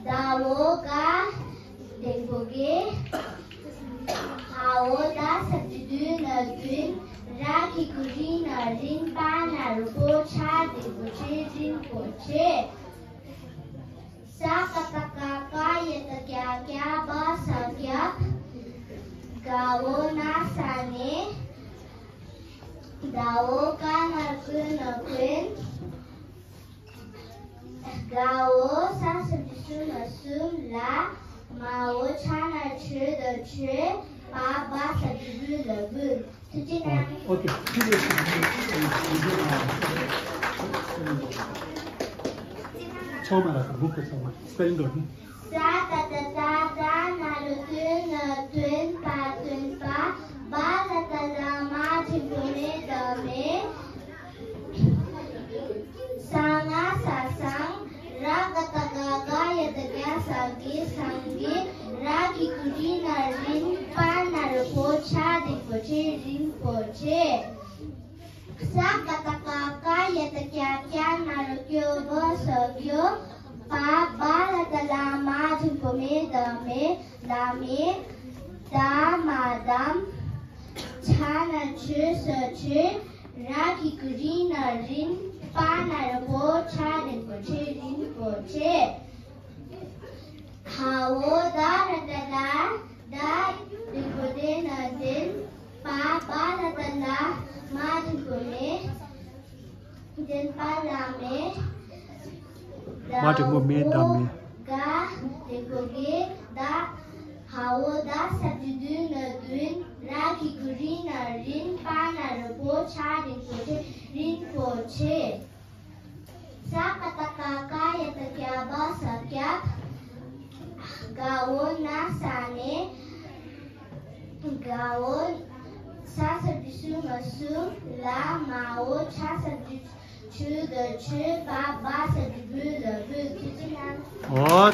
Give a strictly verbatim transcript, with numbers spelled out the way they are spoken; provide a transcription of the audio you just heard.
ད་འོ་ག་འགྲེང་བུ་གི། ཧ་འོ་ད་ས་བཅུ་དོན་ན་བདུན། ར་གི་གུ་རི་ན་རིན། པ་ན་རོ་པོ་ཆ་འགྲེང་བུ་ཆེ་རིན་པོ་ཆེ། ས་ཀ་བཏགས་སྐ་སྐ་ཡ་བཏགས་སྐྱ་སྐྱ་བ་ས་སྐྱབས། ག་འོ་ན་ས་གནས། ད་འོ་ཀ་ན་ཀུ་ན་ཀུན། ག་འོ་ས་ས་བཅུ་གསུམ་ན་གསུམ་ལ། མ་འོ་ཆ་ན་ཆུ་དང་ཆུ། པ་བ་ས་བཅུ་བདུན་ལ་བུ། ཐུགས་རྗེ་གནང་། ཨོ་ཁེ། ཚང་མ་ལ་འགུག་གི། ཚང་མ་སྤེལ་འགྲོ་ནི། ས་ཏ་བཏགས་སྟ་སྟ་ན་རོ་སྟོན་ན་སྟོན། པ་སྟོན་པ། བ་ལ་བཏགས་བླ་མ་འགྲེང་བུ་མེ་བླ་མེ། ས་ང་ས་སང་། ར་ག་བཏགས་སྒ་སྒ་ཡ་བཏགས་སྒྱ་སྒྱི་སངས་རྒྱས། ར་གི་གུ་རི་ན་རིན། པ་ན་རོ་པོ་ཆ་འགྲེང་བུ་ཆེ་རིན་པོ་ཆེ། ས་ཀ་བཏགས་སྐ་སྐ་ཡ་བཏགས་སྐྱ་སྐྱ་ན་རོ་སྐྱོ་བོ་སོ་སྐྱོ། པ་བ་ལ་བཏགས་བླ་མ་འགྲེང་བུ་མེ་བླ་མེ་བླ་མེ། ད་མ་དམ། ཆ་ན་ཆུ་སོ་ཆུ། ར་གི་གུ་རི་ན་རིན། པ་ན་རོ་པོ་ཆ་འགྲེང་བུ་ཆེ་རིན་པོ་ཆེ། ཧ་འོ་ད་ར་བཏགས་སྡ། སྡ་འགྲེང་བུ་སྡེ་ན་སྡིན། པ་བ་ལ་བཏགས་བླ་མ་འགྲེང་བུ་མེ། སྡིན་པ་བླ་མེ། མ་འགྲེང་བུ་མེ་བླ་མེ། ག་འགྲེང་བུ་གི་གདགས། ཧ་འོ་ད་ས་བཅུ་བདུན་ན་བདུན། ར་གི་གུ་རི་ན་རིན། པ་ན་རོ་པོ་ཆ་འགྲེང་བུ་ཆེ་རིན་པོ་ཆེ། ས་ཀ་བཏགས་སྐ་སྐ་ཡ་བཏགས་སྐྱ་བ་ས་སྐྱབས། ག་འོ་ན་ས་གནས། ག་འོ་ས་ས་བཅུ་གསུམ་ན་གསུམ་ལ། མ་འོ་ཆ་ས་བཅུ་ཆུ་དང་ཆུ། པ་བ་ས་བཅུ་བུ་ལ་བུ། ཐུགས་རྗེ་གནང་། ཨོ།